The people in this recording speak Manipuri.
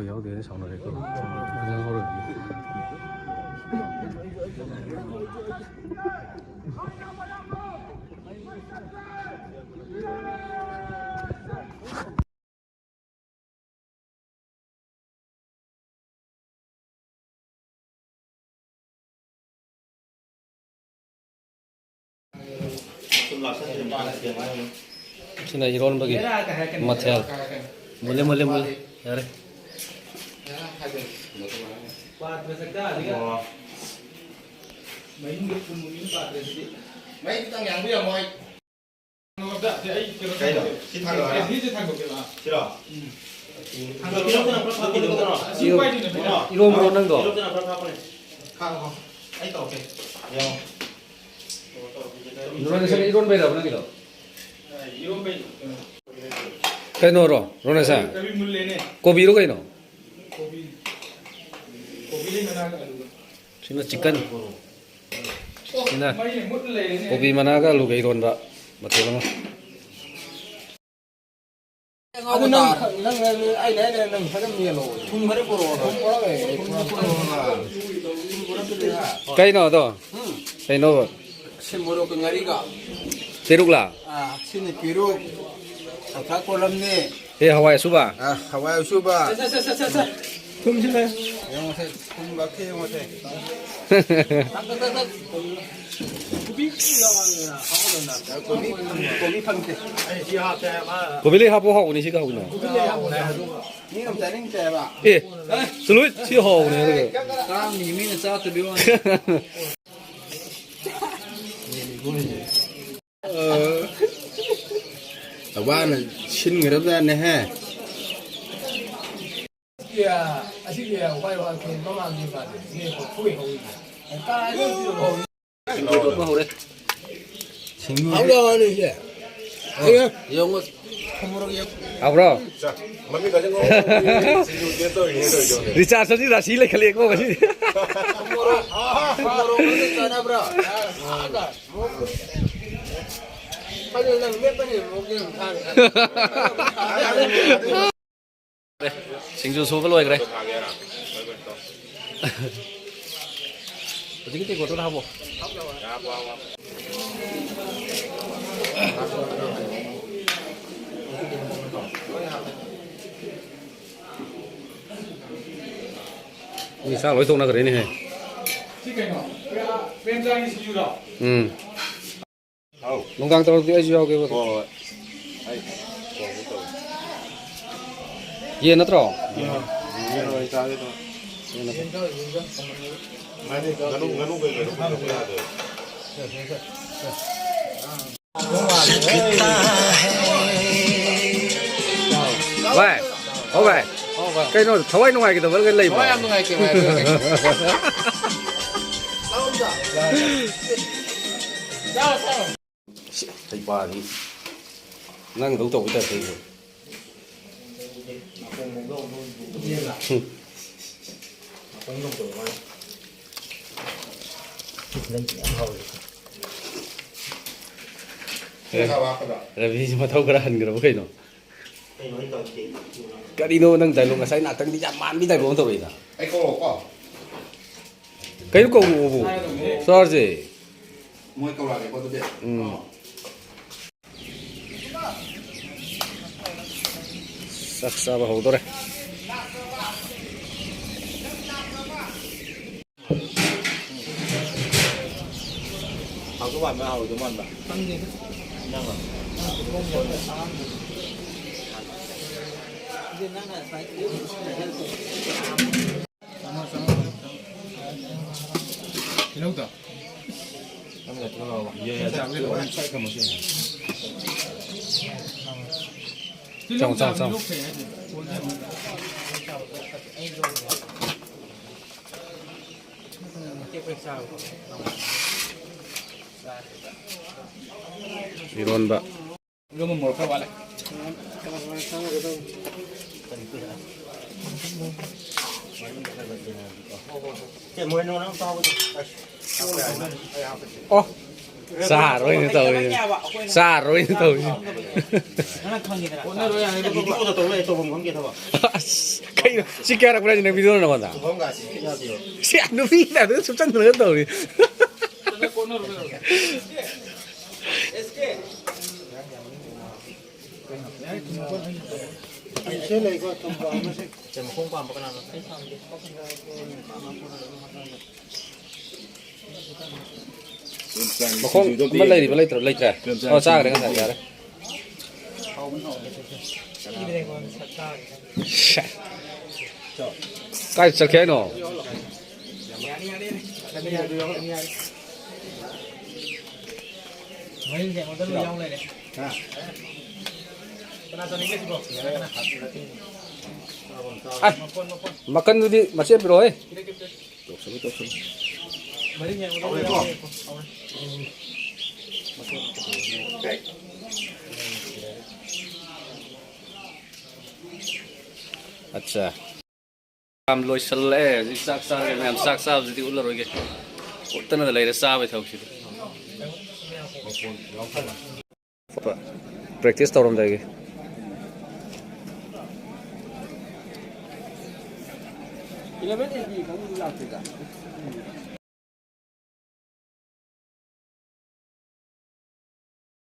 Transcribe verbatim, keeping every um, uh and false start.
ꯌꯥꯎꯗꯦꯅ ꯁꯥꯎꯅꯔꯦꯀꯣ꯫ ꯐꯖꯅ ꯍꯧꯔꯛꯏ꯫ ꯁꯤꯅ ꯏꯔꯣꯟꯕꯒꯤ ꯃꯊꯦꯜ꯫ ꯃꯨꯜꯂꯦ, ꯃꯨꯜꯂꯦ, ꯃꯨꯜꯂꯦ꯫ ꯌꯥꯔꯦ꯫ ꯃꯩ ꯈꯤꯇꯪ ꯌꯥꯡꯕ ꯌꯥꯝꯃꯣꯏ꯫ ꯀꯩꯅꯣ? ꯁꯤ ꯊꯥꯡꯗꯣꯛꯑꯣ ꯍꯥꯏꯔꯣ? ꯁꯤꯔꯣ? ꯏꯔꯣꯝꯕ꯭ꯔꯣ ꯅꯪꯗꯣ? ꯈꯥꯛꯑꯣ, ꯈꯥꯛꯑꯣ꯫ ꯑꯩ ꯇꯧꯔꯛꯀꯦ꯫ ꯌꯦꯡꯉꯣ꯫ ꯔꯣꯅꯦꯁꯟ, ꯏꯔꯣꯟꯕꯩꯔꯕ ꯅꯪꯒꯤꯗꯣ? ꯀꯩꯅꯣꯔꯣ, ꯔꯣꯅꯦꯁꯟ? ꯀꯣꯕꯤꯔꯣ ꯀꯩꯅꯣ? ꯁꯤꯅ ꯆꯤꯛꯀꯟ꯫ ꯁꯤꯅ ꯀꯣꯕꯤ ꯃꯅꯥꯒ ꯑꯂꯨꯒ ꯏꯔꯣꯟꯕ ꯃꯊꯦꯜ ꯑꯃ꯫ ꯑꯗꯨ ꯅꯪ, ꯅꯪ, ꯅꯪ, ꯑꯩꯅ, ꯑꯩꯅ ꯅꯪ ꯈꯔ ꯃꯦꯜꯂꯣ꯫ ꯊꯨꯝ ꯈꯔ ꯄꯨꯔꯛꯑꯣ꯫ ꯊꯨꯝ ꯄꯨꯔꯛꯑꯦ꯫ ꯊꯨꯝ ꯄꯨꯔꯛꯑꯣ꯫ ꯀꯩꯅꯣ ꯑꯗꯣ? ꯎꯝ꯫ ꯀꯩꯅꯣꯕ? ꯁꯤ ꯃꯣꯔꯣꯛꯀ ꯉꯥꯔꯤꯒ꯫ ꯄꯦꯔꯨꯛꯂꯥ? ꯑꯥ, ꯁꯤꯅ ꯄꯦꯔꯨꯛ꯫ ꯁꯪꯁꯥ ꯀꯣꯂꯝꯅꯤ꯫ ꯑꯦ, ꯍꯋꯥꯏ ꯑꯁꯨꯕ? ꯑꯥ, ꯍꯋꯥꯏ ꯑꯁꯨꯕ꯫ ꯁꯦ, ꯁꯦ, ꯁꯦ, ꯁꯦ, ꯁꯦ꯫ ꯊꯨꯝꯁꯤꯅ꯫ ꯌꯦꯡꯉꯣꯁꯦ, ꯊꯨꯝ ꯂꯥꯛꯀꯦ ꯌꯦꯡꯉꯣꯁꯦ꯫ ꯀꯣꯕꯤ ꯌꯥꯎꯔꯝꯃꯦꯅ ꯍꯥꯎꯗꯅ꯫ ꯀꯣꯕꯤ, ꯀꯣꯕꯤ ꯐꯪꯗꯦ꯫ ꯀꯣꯕꯤ ꯂꯩ ꯍꯥꯞꯄꯨ ꯍꯥꯎꯕꯅꯤ ꯁꯤ ꯀꯥꯡꯍꯧꯅ꯫ ꯀꯣꯕꯤ ꯂꯩ ꯍꯥꯞꯄꯨ ꯍꯥꯎꯕꯅꯦ꯫ ꯃꯤ ꯌꯥꯝ ꯆꯥꯅꯤꯡꯗꯦ ꯍꯥꯏꯕ꯫ ꯑꯦ, ꯆꯨꯂꯨꯏ ꯁꯤ ꯍꯥꯎꯕꯅꯦ ꯑꯗꯨꯒ꯫ ꯀꯥꯡꯒꯤ ꯃꯤꯅ ꯆꯥꯗꯕꯤ ꯋꯥꯅꯤ꯫ ꯑ, ꯇꯧꯕꯥꯅ ꯁꯤꯟꯈ꯭ꯔꯕꯖꯥꯠꯅꯦꯍꯦ꯫ ꯑꯁꯤꯒꯤ, ꯑꯁꯤꯒꯤ ꯋꯥꯏ ꯋꯥꯏ ꯃꯃꯥꯡꯒꯤ ꯃꯥꯗꯤ ꯁꯤ ꯊꯣꯏ ꯍꯧꯔꯤꯁꯦ꯫ ꯀꯥꯏꯗ ꯍꯧꯔꯤ? ꯁꯤꯡꯖꯨ ꯍꯧꯔꯦ꯫ ꯁꯤꯡꯖꯨ ꯍꯥꯎꯗ ꯋꯥꯅꯤ ꯁꯦ꯫ ꯑꯩ ꯌꯦꯡꯉꯣ꯫ ꯍꯥꯎꯕ꯭ꯔꯣ? ꯃꯃꯤꯡ ꯀꯥꯁꯦ ꯉꯧ-, ꯁꯤꯡꯖꯨ ꯇꯦꯁ ꯇꯧꯔꯤꯅꯦ ꯇꯧꯔꯤꯗꯣ꯫ ꯔꯤꯆꯥꯔꯖ ꯑꯁꯤ ꯔꯥꯁꯤ ꯂꯩꯈꯠꯂꯛꯑꯦꯀꯣ ꯉꯁꯤꯗꯤ꯫ ꯃꯣꯔꯣꯛ, ꯃꯣꯔꯣꯛ ꯑꯗꯨ ꯆꯥꯅꯕ꯭ꯔꯣ? ꯈꯜꯂꯦ ꯅꯪ ꯃꯦꯠꯄꯅꯦ ꯃꯣꯔꯣꯛ ꯌꯥꯝ ꯊꯥꯛꯑꯦ꯫ ꯁꯤꯡꯖꯨ ꯁꯨꯕ ꯂꯣꯏꯈ꯭ꯔꯦ꯫ ꯍꯧꯖꯤꯛꯀꯤ ꯇꯦꯡꯀꯣꯠꯇꯨꯗ ꯍꯥꯞꯄꯣ꯫ ꯃꯤ ꯆꯥꯛ ꯂꯣꯏ ꯇꯣꯛꯅꯈ꯭ꯔꯦꯅꯦꯍꯦ꯫ ꯁꯤ ꯀꯩꯅꯣ? ꯄ꯭ꯔꯦꯝ-, ꯄ꯭ꯔꯦꯝꯖꯥꯒꯤ ꯁꯤꯡꯖꯨꯔꯣ? ꯎꯝ꯫ ꯍꯥꯎ꯫ ꯅꯨꯡꯗꯥꯡ ꯇꯧꯔꯗꯤ ꯑꯩꯁꯨ ꯌꯥꯎꯒꯦꯕ꯫ ꯍꯣꯏ, ꯍꯣꯏ꯫ ꯑꯩ ꯊꯣꯡꯒꯦ ꯇꯧꯔꯤ꯫ ꯌꯦꯟ ꯅꯠꯇ꯭ꯔꯣ? ꯌꯦꯟ ꯑꯣꯏꯅ ꯆꯥꯒꯦ ꯇꯧꯔꯤ꯫ ꯌꯦꯟ ꯅꯠꯇ꯭ꯔꯣ? ꯉꯥꯅꯨ, ꯉꯥꯅꯨ ꯀꯩ ꯀꯩꯅꯣ ꯄꯨꯊꯣꯛꯄ ꯌꯥꯗꯦ꯫ ꯚꯥꯏ, ꯍꯣ ꯚꯥꯏ꯫ ꯍꯣ ꯚꯥꯏ꯫ ꯀꯩꯅꯣ, ꯊꯋꯥꯏ ꯅꯨꯡꯉꯥꯏꯈꯤꯗꯕꯒ ꯂꯩꯕ꯭ꯔꯣ? ꯊꯋꯥꯏ ꯌꯥꯝ ꯅꯨꯡꯉꯥꯏꯇꯦ ꯚꯥꯏ, ꯑꯗꯨ ꯁꯤ ꯍꯩꯄꯥꯗꯤ ꯅꯪꯗꯧ ꯇꯧꯕ ꯇꯥꯏꯞꯇ ꯑꯩꯕꯨ꯫ ꯔꯕꯤꯁꯤ ꯃꯊꯧ ꯈꯔ ꯍꯟꯈ꯭ꯔꯕ ꯀꯩꯅꯣ? ꯀꯔꯤꯅꯣ ꯅꯪ ꯗꯥꯏꯂꯣꯛ ꯉꯁꯥꯏ ꯉꯥꯛꯇꯪꯗꯤ ꯌꯥꯝ ꯃꯥꯟꯕꯤ ꯗꯥꯏꯂꯣꯛ ꯑꯃ ꯇꯧꯔꯛꯏꯗ? ꯑꯩ ꯀꯧꯔꯛꯑꯣꯀꯣ? ꯀꯩꯅꯣ ꯀꯧꯔꯛꯑꯣꯕꯨ? ꯆꯥꯔꯁꯦ꯫ ꯃꯣꯏ ꯀꯧꯔꯛꯑꯒꯦꯀꯣ ꯑꯗꯨꯗꯤ꯫ ꯎꯝ꯫ ꯆꯥꯛ ꯆꯥꯕ ꯍꯧꯗꯣꯔꯦ꯫ ꯍꯥꯎꯗꯧ ꯃꯥꯟꯕ꯭ꯔꯥ, ꯍꯥꯎꯔꯣꯏꯗꯧ ꯃꯥꯟꯕ꯭ꯔꯥ? ꯈꯪꯗꯦꯗ꯫ ꯅꯪꯂꯣ? ꯅꯪ ꯈꯨꯊꯣꯡ ꯌꯥꯝꯅ ꯑꯍꯥꯟꯕ꯫ ꯑꯗꯨ ꯅꯪꯅ ꯁꯨꯃꯥꯏꯅ ꯆꯥꯝꯃ, ꯆꯥꯝꯃ꯫ ꯇꯤꯜꯍꯧꯗꯣ? ꯅꯪꯅ ꯇꯤꯜꯍꯧ ꯍꯥꯎꯕ꯫ ꯌꯥꯏ, ꯌꯥꯏ, ꯆꯥꯛ ꯂꯣꯏ ꯁ꯭ꯋꯥꯏ ꯊꯝꯃꯁꯤ꯫ ꯆꯥꯎ, ꯆꯥꯎ, ꯆꯥꯎ꯫ ꯏꯔꯣꯟꯕ꯫ ꯏꯔꯣꯟꯕ ꯃꯣꯔꯣꯛ ꯈꯔ ꯋꯥꯠꯂꯦ꯫ ꯁꯦ, ꯃꯣꯏ ꯅꯪ ꯆꯥꯕꯗꯣ꯫ ꯑꯁ, ꯍꯥꯞꯄ ꯌꯥꯏ, ꯅꯪ꯫ ꯑꯩ ꯍꯥꯞꯄꯁꯦ꯫ ꯑꯣ꯫ ꯆꯥꯔꯣꯏꯅ ꯇꯧꯔꯤ꯫ ꯆꯥꯔꯣꯏꯅ ꯇꯧꯔꯤ꯫ ꯅꯪ ꯈꯪꯉꯤꯗꯅ꯫ ꯚꯤꯗꯤꯑꯣꯗ ꯇꯧ ꯂꯩ, ꯇꯧꯐꯝ ꯈꯪꯗꯦ ꯊꯕꯛ꯫ ꯑꯁ, ꯀꯩꯅꯣ? ꯁꯤ ꯀꯌꯥꯔꯛ ꯄꯨꯔꯥ ꯅꯪ ꯚꯤꯗꯤꯑꯣ ꯅꯉꯣꯟꯗ? ꯁꯤ ꯅꯨꯄꯤ ꯑꯗꯨ ꯁꯨꯞꯆꯟꯗ꯭ꯔꯒ ꯇꯧꯔꯤ꯫ ꯃꯈꯣꯡ ꯑꯃ ꯂꯩꯔꯤꯕ ꯂꯩꯇ꯭ꯔꯣ? ꯂꯩꯇ꯭ꯔꯦ? ꯑꯣ, ꯆꯥꯈ꯭ꯔꯦ ꯉꯁꯥꯏ, ꯌꯥꯔꯦ꯫ ꯀꯥꯏ ꯆꯠꯈꯤ ꯍꯥꯏꯅꯣ? ꯑꯁ, ꯃꯀꯟꯗꯨꯗꯤ ꯃꯆꯦꯠ ꯄꯤꯔꯛꯑꯣꯍꯦ꯫ ꯇꯧꯁꯜꯂꯨ, ꯇꯧꯁꯜꯂꯨ꯫ ꯑꯠꯆꯥ꯫ ꯌꯥꯝ ꯂꯣꯏꯁꯜꯂꯛꯑꯦ ꯍꯧꯖꯤꯛ꯫ ꯆꯥꯛ ꯆꯥꯔꯒꯦ ꯃꯌꯥꯝ꯫ ꯆꯥꯛ ꯆꯥꯕꯁꯤꯗꯤ ꯎꯠꯂꯔꯣꯏꯒꯦ꯫ ꯎꯠꯇꯅꯗ ꯂꯩꯔꯦ ꯆꯥꯕꯩ ꯊꯕꯛꯁꯤꯗꯤ꯫ ꯄ꯭ꯔꯦꯛꯇꯤꯁ ꯇꯧꯔꯝꯗꯥꯏꯒꯤ꯫